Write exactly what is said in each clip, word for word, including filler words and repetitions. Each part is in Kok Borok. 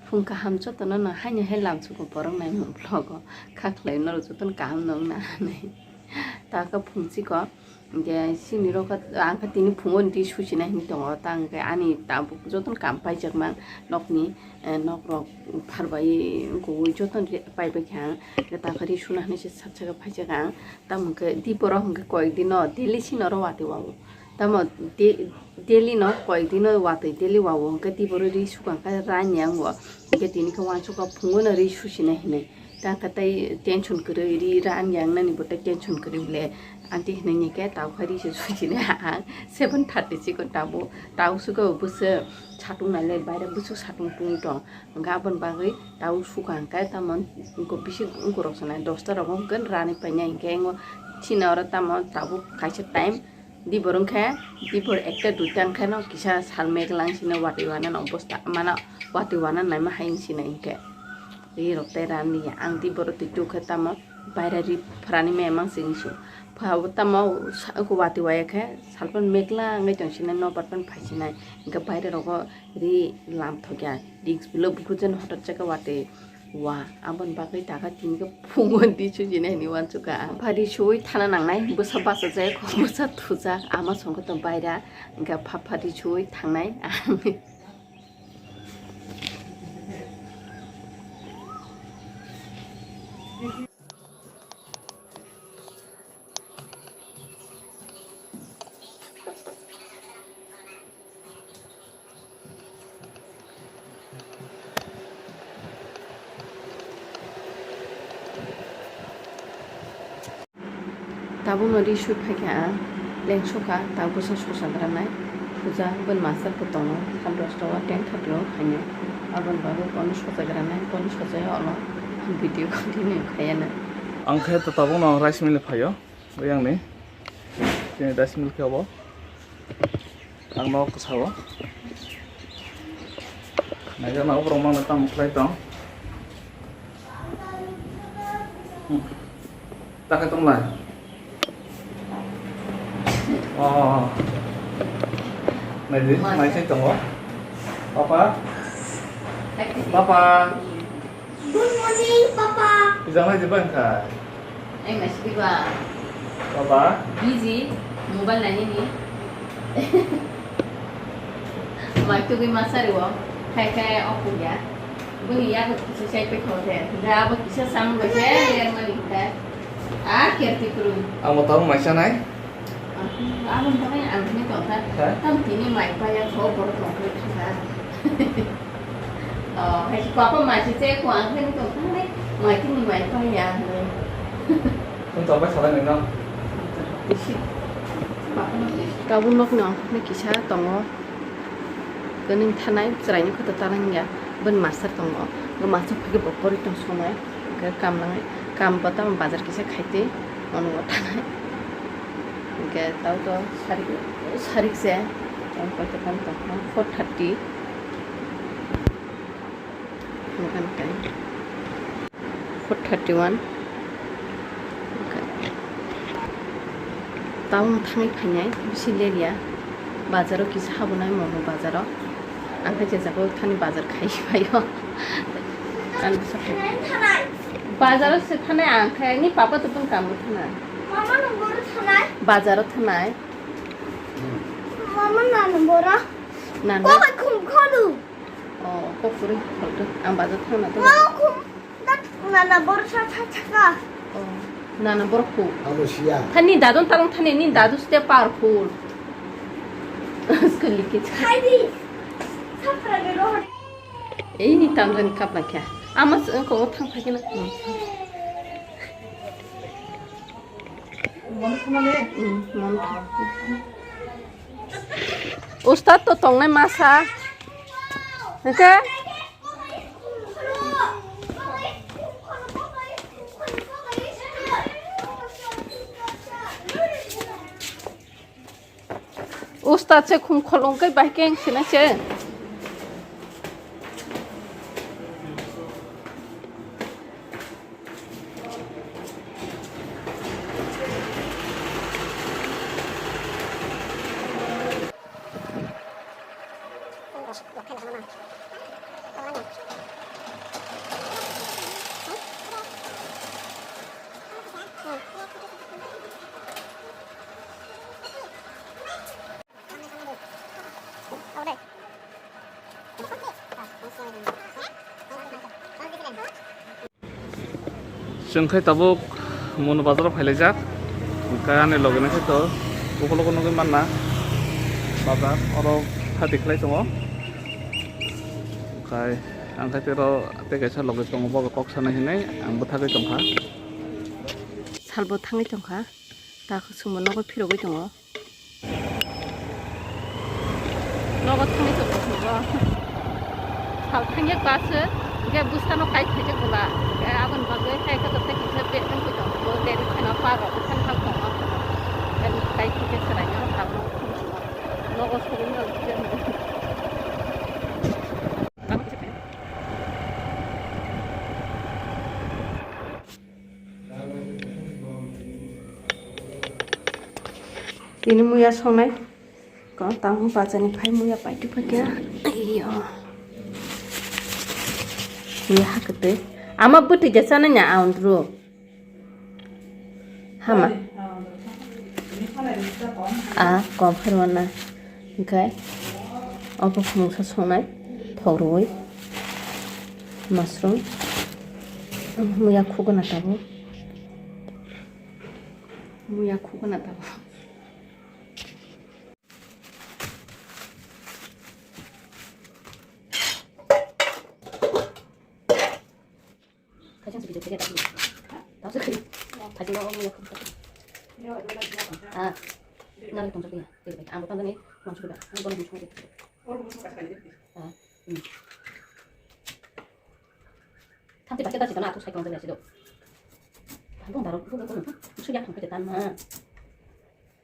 Phung kaham jotono no haino hai lamsugo borok naimung vlog o, kha khlai norok jotono kaham no wngna hinwi. Ta khe phung chikon, hinkhe chini rok khe ang khe tini phungo ri suchina hinwi tongo, ta hwnkhe ani tabuk jotono kam paijak mang nokni, eh, nok rok pharbai wngkukwi jotono ri paibai kha ang, ta khe ri suna hinwi se sak saka phaijak ang, tamo hwnkhe di borok hwnkhe koyek dino daily sino oro watwi wao. Tamo de-, daily no koyek dino watwi daily wao hwnkhe tiboro ri sukang khe rani yango. Hwnkhe tini khe uansukha phungo no ri susinai hinwi. Ta khe tei tension kwrwi ri rani yang nani bo tei tension kwrwi le. Anti hinwi ni khe tau khe ri se susinai ang seven thirty chikon tabo tau suka bwswk satung nai le baire bwswk satung tungwi tong. Hwnkhe aboni bagwi tau sukang khe tamo bisi wngkorok sanai dosta rogo hwnkhe rani painai hwnkhe engo chini oro tamo tabuk kaisa time. Dibor wngkhe, dibor ekta duita wngkhe no kisa sal meglang sino watwi wana no bosta mano watwi wana naima hai wngsinai hwnkhe. Ri rok tei rani ang dibor twi tukhe tamo baira ri phrani memang se wngsu. Phabo tamo sa-, watwi waya khe salpan meglang wngwi tongsinai nobar pan phaisinai. Hwnkhe baira rogo ri lam thokya. Risk bilo bukujen hotot chakhe watwi Wa, aboni bagwi taka tini khe phungo di sujinai hinwi uansukha ang. Phari suwi thana nangnai, bwsa bachajak, bwsa thujak, ama songkhe tong baira, hwnkhe pha phari suwi thangnai ang. Tabukno ri sui phaikha ang, lengsukha, ta bwsa sosa granai, puja bini master bo tongo, sal dosta o ten thirty o phainai, aboni bagwi bono sosa granai, bono sosa ya ulo video continue khaiya na. Ang khe to tabukno rice mill phaio, oyang ni, chini rice mill khe obo. Ang nok sao. Naikhe na oborok mangno tamo khlai tong. Hmm. Takhe tonglai. Oh. Naidi, mai sai tongo. Papa. Papa. Good morning, Papa. Pijama je bang kha. Ai, masih ba. Papa. Busy, mobile nani ni. Mai tu gui masa riwo. Khai khai off ya. Buni ya ko kisa sai pe khode. Da abo kisa sam go se, ler mani ta. A kerti kuru. Amo tau mai sanai. Aboni bagwi ang hwnwi tongkha, ha? Tam tini mai paiya kho, borok tongkha thangkha. Oh, hai si papa mai si che ko ang hwnwi tongkha, hai mai tini mai paiya hwnwi. Nwng tongbai salai nino? Bisi. Papa no bisi. Tabuk nokno hwnwi kisa tongo. Kwnwi thanai chwraini khuto talangya, bini master tongo. Bo master phage bo pori tong sonai, hwnkhe kam nangai, kam bo tamo bazar kisa khaitwi, ono bo thanai. Hwnkhe tao to sarik, sarik se, tamo koito kam tongkha, four thirty. Hwnkhe. Four thirty one. Town thangwi phainai bisi ler ya. Bazaro kisa habonai mono bazaro. Ang khe je jago thani bazar khai phaio. Ang bwsa khai. Bazaro se thanai ang khe ni papa to bung kamo thanai. Mama nung boro thanai. Bazaro thanai. Mama nanu boro. Nanu. Ko bai khum khonu. Oh, kok kwrwi kholto. Ang bazar thangna to. Wow, khum. Dat nana borsa tha thaka. Oh, nana borok khu. Abo siya. Thani dadon talong thani ni dadu ste powerful. Skuli ke. Khaidi. Sapra ge rohor. Ei ni tamjani kapla kya. Ama ko thang phakena. Ustad to tongnai masa. Hwnkhe? Ustad se khum kholong kai bai keng sina se. Chwng khe tabuk Monu bazaro phailaijak. Hwnkhe ani loge nw khe to ukulok nugwi manna bazar oro hati khlai tongo. Hwnkhe ang khe tei oro tei kaisa loge tongo, bobo kok sanai hinwi ang bwthagwi tongkha. Salbo thangwi tongkha, ta khwswngbo nogo phirogwi tongo. Nogo thangwi tongo, tongo. Sal thangya bus, hwnkhe bwsano kai khaijak bwla. Hwnkhe aboni bagwi kai khe tei kisa bag thang koi tongo. Bo deri kheno parok bwsani hal tongo. Hwnkhe kai khaijak swraino salno. Nogo sogwi no. Tini muya songnai. Ko tang bachani phai muya paiti paikya. Iyo. Muya hakete. Ama bwtwi jasa nanya aundru. Hama. A, kom phirmana. Hwnkhe obo khumungsa songnai, thok rwui, mushroom, muya khuguna tabuk, muya khuguna tabuk. Kaisa se video kaya tadi. Tahu sih. Tadi mau ngomong apa? Ah, nari tong sapi ya. Jadi baik. Angkut tangga nih, langsung sudah. Ini boleh langsung aja. Ah, hmm. Tadi pakai tadi karena aku saya kemarin situ. Tanggung baru, baru, baru. Sudah tanggung kita tanah.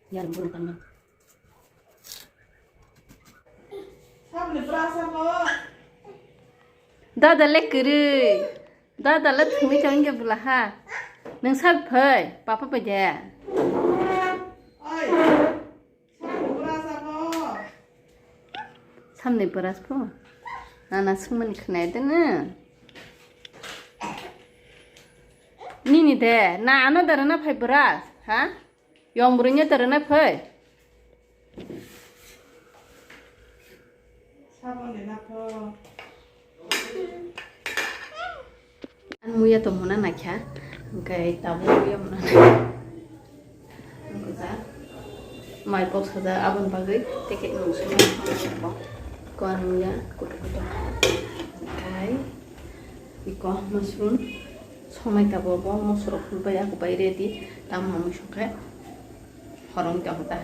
Ya, baru tanah. Dada le kwrwi. Dada le thwngwi tong wngkhe bwla ha. Nwng sak phai, papa bai de. Samni bwrach pho. Nana swngmani khwnai de nwng. Nini de, na ano dara na phai bwrach, ha? Yong bwrwino toro na phai. Sabon de na pho. Ang muya tongmona naikha, hwnkhe tabuk muya mona naikha. Mai boksajak aboni bagwi tei khe nwng swngo. Ko ang muya kutuk kutuk khai. Iko mushroom songnai tabuk bo mosok rok phulbai ako bai ready tamo mui songkhe. Horong tongo ta.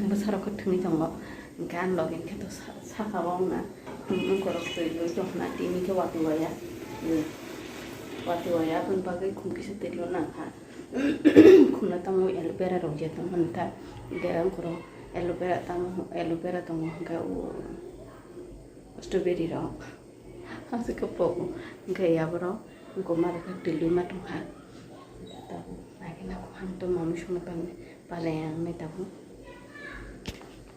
Bwsarok khe thwngwi tongo. Hwnkhe ang logi khe to sa-, saka o wngna. Wngkorok twi lwi tongna tini khe watwi waya. Watwi waya aboni bagwi khum kisa twi lwi nangkha. Khumna tamo aloe vera rok je tongmani ta. Hwnkhe wngkorok aloe vera tamo, aloe vera tongo hwnkhe o strawberry rok. Haste khe pogo. Hwnkhe yaborok goma rok khe twi lwi ma tongkha. Tabuk naikhe nangkuk ang to mamui songna palai ang nai tabuk.